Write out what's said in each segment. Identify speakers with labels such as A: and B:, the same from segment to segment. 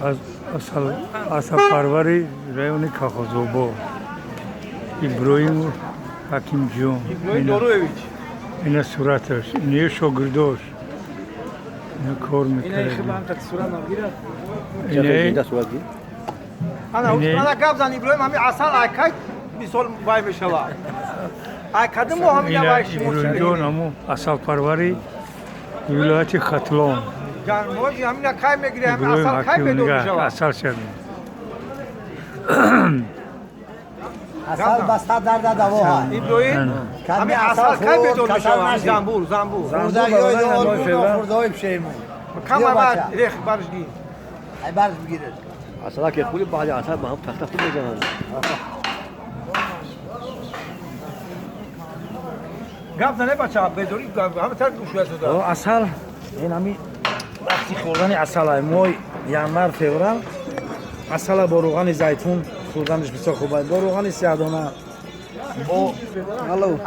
A: Аз асалпарвари райони Кахозобод Иброҳимов Ҳакимҷон.
B: Иброҳим Доруевич.
A: Ина сураташ, ина шогирдош. Ина кор мекард.
B: Ана гап зан, Иброҳим, ҳами асал айкай мисол вай мешавад. Ай кадом мо ҳамина вай шумо?
A: Иброҳимҷон ҳамун асалпарвари вилояти Хатлон.
B: Моҷи ҳамина кай мегири, ҳами
A: Иброҳим
B: асал кай
A: Ҳаким
B: бедор
A: нигоҳ
B: мешавад?
A: Асал шавед.
C: Асал баста дарда даво ҳай.
B: Иброҳим, ҳами асал кай бедор мешавад? Ҳами занбур, занбур.
C: Хурдагиҳои хурдаҳои пешемон.
B: Кам
C: Биё,
B: аввал
C: бача.
B: рех барш гир.
C: Ай барш бигиред.
D: Асала ки хули баъди асал ба ҳам тахтахту мезананд.
B: Гап зане, бача, бедорӣ ҳама тар гӯшоя сода.
E: Асал ин ҳами вақти хӯрдани асал ай моҳи январ, феврал асала бо рӯғани зайтун хӯрданаш бисёр хуб аст, бо рӯғани сиёҳдона, бо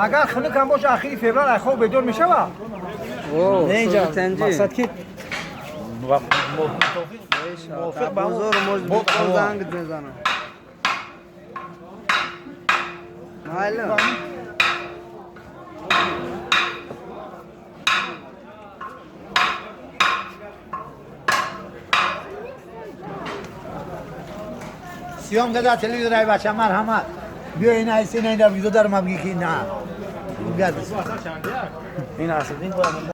B: Агар хунук ҳам боша, ахири феврал ай хоб бедор мешавад?
E: Не, инҷа мақсад ки мувофиқ ба ҳамон бод ҳаво.
F: Занг мезанам. Майли.
C: Сиём када телевизор, ай бача, марҳамат. Биё, ина айси, ина видео дар ма бигӣ ки на.
E: Ин асл ин бояд.